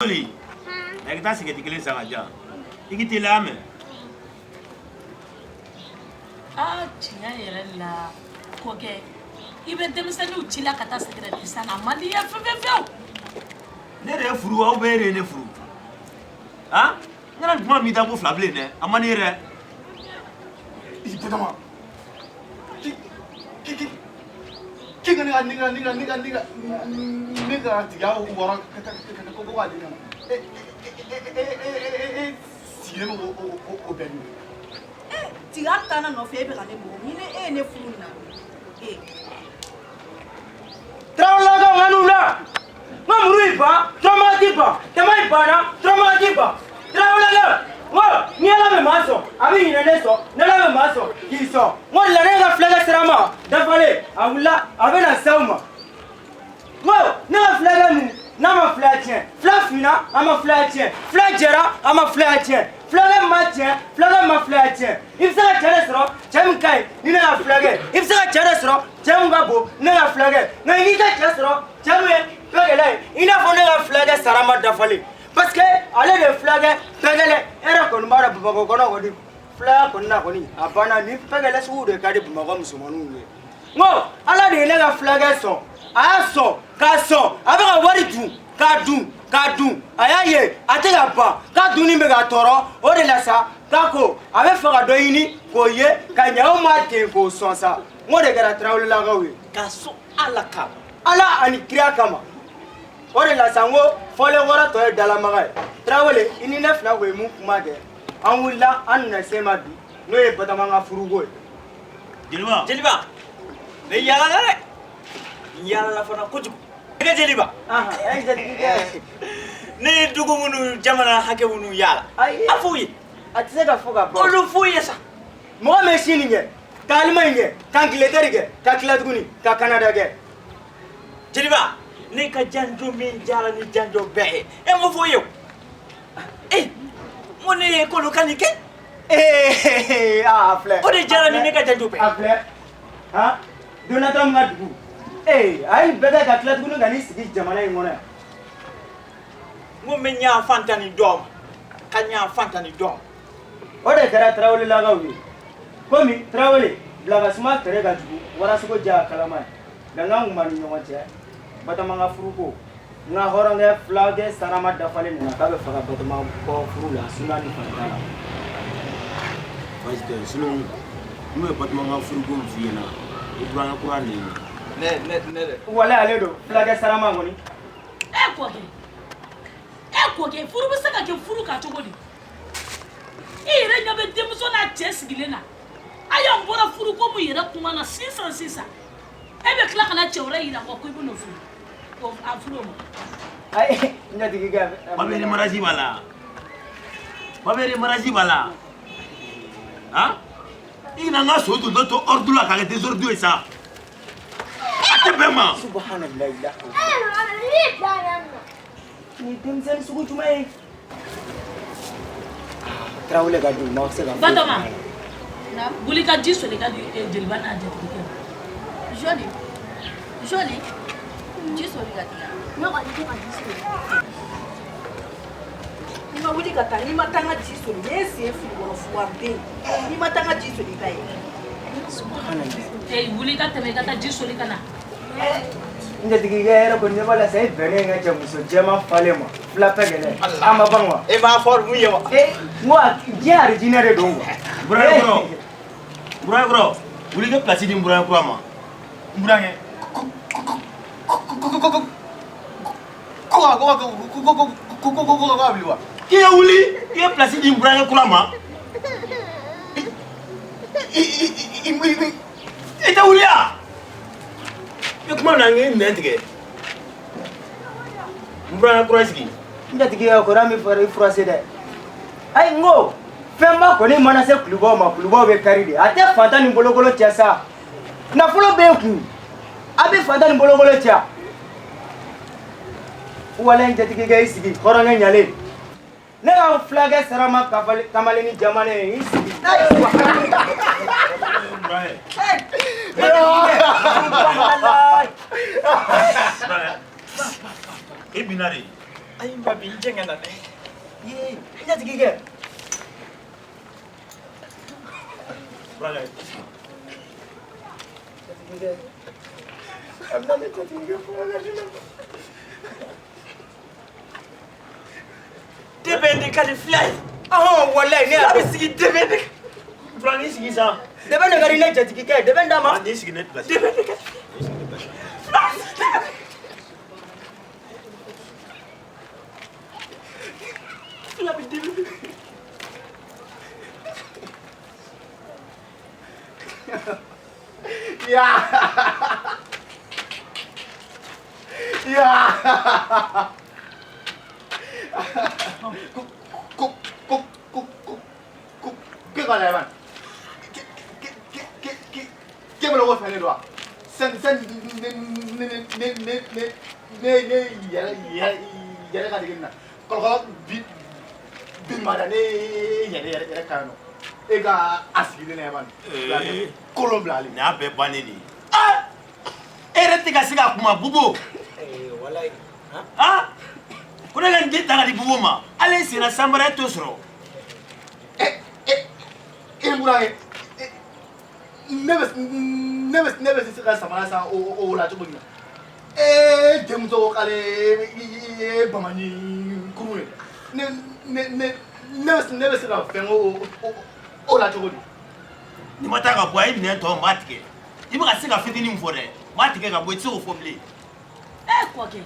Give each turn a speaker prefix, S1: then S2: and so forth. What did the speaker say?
S1: Joli i ka taa sigɛriti kelen san ka di yan, i k'i teliya mɛn.
S2: Aa, tiɲɛ yɛrɛ la, kɔkɛ, i bɛ denmisɛnninw ci la ka taa sigɛrɛti san na, a man di i ye fewu fewu.
S1: Ne de ye furu, aw bɛɛ de ye ne furu. Han, n kana nin kuma min da ko fila bilen dɛ, a man di ye dɛ.
S3: I Batɔɔma, k'i k'i k'i ka ne ka ne ka ne ka ne ka ne ka ne ka tiga wɔrɔ ko k'a di ne ma, e e e e e sigilen bɛ k'o bɛɛ dun.
S4: Tiga taa ne nɔfɛ, e bɛ ka ne bugɔ ni ne e ye ne furu nin na e.
S5: Tarawelelakaw, n ka n'u la, n ka muru y'i ban, turamaga t'i ban, tama y'i banna, turamaga t'i ban. Tarawelelakaw, n ko ni Ala bɛ maa sɔn, a bɛ ɲinɛ ne sɔn, ni Ala bɛ maa sɔn k'i sɔn. N ko la, ne ka fulakɛ sirama dafalen, a wulila, a bɛ na s'aw ma. N ko ne ka fulakɛ min n'a ma filaya tiɲɛ, fila finna, a ma filaya tiɲɛ, fila jɛra, a ma filaya tiɲɛ, fulakɛ ma tiɲɛ, fulakɛ ma filaya tiɲɛ. I bɛ se ka cɛ de sɔrɔ, cɛ min ka ɲi ni ne ka fulakɛ. I bɛ se ka cɛ de sɔrɔ, cɛ min ka bon ni ne ka fulakɛ. Nka n'i tɛ cɛ sɔrɔ, cɛ min ye pɛgɛlɛ ye i n'a fɔ ne ka fulakɛ sarama dafalen, parce que ale de ye fulakɛ pɛgɛlɛ. E yɛrɛ kɔni b'a dɔn, Bamakɔ kɔnɔ kɔni, filaya kɔni na kɔni, a banna. Ni pɛgɛlɛ sugu de ka di Bamakɔ musomaninw ye. N ko Ala de ye ne ka fulakɛ sɔn, a y'a sɔn k'a sɔn, a bɛ ka wari dun k'a dun k'a dun, a y'a ye a tɛ ka ban, k'a dunni bɛ ka tɔɔrɔ. O de la sa, k'a ko a bɛ fɛ ka dɔ ɲini k'o ye ka ɲɛ o ma ten k'o sɔn sa. N ko de kɛra Tarawelelakaw ye.
S6: K'a sɔn Ala kama.
S5: Ala ani kira kama. O de la sa, n ko fɔlen kɔrɔ tɔ ye dalamaga ye. Tarawele, i ni ne fila ko ye mun kuma kɛ, an wulila, an nana se ma bi, n'o ye Batɔɔma ka furuko ye.
S1: Jeliba.
S6: Jeliba, ne yaalala dɛ, n yaalala fana kojugu ne jeliba.
S5: Ahan, e jatigikɛ.
S6: Ne ye dugu minnu, jamana hakɛ minnu yaala,
S5: Ayi.
S6: a f'u ye.
S5: A tɛ se ka fɔ ka ban.
S6: Olu f'u ye sa.
S5: Mɔgɔ min ye Sini kɛ, ka Alimaɲi kɛ, ka Angleterre kɛ, ka tila tuguni ka Canada kɛ.
S6: Jeliba, ne ka janjo min jara ni janjo bɛɛ ye, e m'o f'u ye o. E n ko ne ye k'olu ka nin kɛ.
S5: Ee, a filɛ.
S6: O de jara ni ne ka janjo bɛɛ.
S5: A filɛ han, Donald Trump ka dugu, ee, a ye nin bɛɛ kɛ ka tila tuguni ka n'i sigi jamana in kɔnɔ yan.
S6: N ko n bɛ ɲa fantan ni dɔ ma, ka ɲa fantan ni dɔ ma.
S5: O de kɛra Tarawelelakaw ye. Komi Tarawele bila ka suma tere ka jugu warasogo ja kalama ye, bɛnkan kun b'an ni ɲɔgɔn cɛ. Batɔɔma ka furuko, n ka hɔrɔnkɛ fulakɛ sarama dafalen nana k'a bɛ fɛ ka Batɔɔma bɔ furu la suna ni farida la.
S1: Baasi tɛ, sinon n'u ye Batɔɔma ka furuko min f'i ɲɛna, i burankɛ kura nin ye.
S6: Ne dɛ.
S5: Wala ale don, fulakɛ sarama kɔni.
S2: E kɔkɛ, e kɔkɛ, furu bɛ se ka kɛ furu kan cogo di? E yɛrɛ ɲɛ bɛ denmuso n'a cɛ sigilen na, a y'an bɔra furuko mun yɛrɛ kuma na sisan sisan, e bɛ tila ka na cɛ wɛrɛ yira kɔ ko i bɛ n'o furu, o a furu o ma.
S5: Ayi, n jatigikɛ.
S1: Papier de mariage b'a la, papier de mariage b'a la. Han, i kana n ka so don dɔ to ordre la k'a kɛ désordre ye sa, a tɛ bɛn ma.
S5: Subahanallahi. Nin ye denmisɛnnin sugu jumɛn ye? Tarawele ka dugu ma se ka foyi
S2: Batɔɔma.
S5: fɔ a la.
S2: Wuli ka ji soli ka di jeliba n'a jatigikɛ ma.
S4: Joli joli, ji soli ka di yan.
S7: Ne kɔni tɛ ka ji soli.
S4: N'i ma wuli ka taa, n'i ma taa n ka ji soli, ne ye sen fili kɔrɔ fugariden, n'i ma taa n ka ji soli, i ta ye.
S2: Ee, wuli ka tɛmɛ, i ka taa ji soli ka na.
S5: N jatigikɛ yɛrɛ kɔni ɲɛ b'a la sa, e bɛnnen ka cɛ muso jɛman falen ma, fila pɛ gɛlɛn a ma ban wa.
S6: E m'a fɔ mun ye wa?
S5: E, n ko diɲɛ arijinɛ de don quoi.
S1: Burankɛ kɔrɔ, burankɛ kɔrɔ, wuli i ka place di n burankɛ kura ma.
S3: N burankɛ ko ko ko ko ko ko ko ko ko ko ko ko ko ka wuli wa?
S1: K'i ye wuli, i ye place di n burankɛ kura ma. I i i i i tɛ wuli ya? I kuma na n k'i nɛn tigɛ. N burankɛ kura sigi.
S5: N jatigikɛ, kɔrɔ min fɔra i furase dɛ. Ayi, n ko fɛnba kɔni mana se kulubaw ma, kulubaw bɛ kari de. A tɛ fantan ni bolokolo cɛ sa, nafolo b'e kun, a bɛ fantan ni bolokolo cɛ. Wala n jatigikɛ, i sigi, hɔrɔnkɛ ɲalen. Ne ka fulakɛ sarama kamalen ni jamana ye, i sigi.
S1: Burankɛ.
S5: Subhanallah.
S1: Burankɛ. E binna de.
S6: Ayi n ba bi n jɛngɛnna dɛ.
S5: Ye, n jatigikɛ.
S1: Burankɛ.
S5: Jatigikɛ.
S3: A bɛna ne jatigikɛ faga ka di ne ma.
S6: Dɛbɛn de ka di fila ye.
S5: Ɔhɔn, walayi ne y'a
S6: Fila bɛ
S5: dɔn.
S6: sigi dɛbɛn de kan.
S1: Burankɛ i sigi sa.
S5: Dɛbɛn de ka di ne jatigikɛ ye, dɛbɛn d'a ma.
S1: N'i sigi ne place.
S6: Dɛbɛn de ka di fila bɛ sigi dɛbɛn de kan. Fila bɛ dɛbɛn de kan.
S3: Ya. Ya. Ko ko ko ko ko ko ke ka lajɛ bani. Ke ke ke ke ke ke bolo ko fɛn de don wa? Sani sani ne ne ne ne ne ne ne yɛrɛ yɛrɛ yɛrɛ ka dege nin na. Kɔlɔkɔlɔ bi bi ma da ne yɛrɛ yɛrɛ yɛrɛ kan nɔ. E ka a sigilen lajɛ bani.
S1: Ee.
S3: Kolon bila ale.
S1: Nin y'a bɛɛ bannen de ye. Aa! E yɛrɛ tɛ ka se ka kuma Bubu.
S5: Ee, walayi. Han?
S1: Aa! Ko ne ka nin den ta ka di Bubu ma. Hali e senna sanbara e t'o sɔrɔ.
S3: E e e burankɛ ne bɛ se ka samara san o la cogo min na e denmuso ko k'ale ye bamani kurun ye ne bɛ se ka fɛn o la cogo di.
S1: N'i ma taa ka bɔ a ye minɛn tɔ n b'a tigɛ. I bɛ ka se ka fitinin min fɔ dɛ, n b'a tigɛ ka bɔ i tɛ se k'o fɔ bilen.
S2: E kɔkɛ.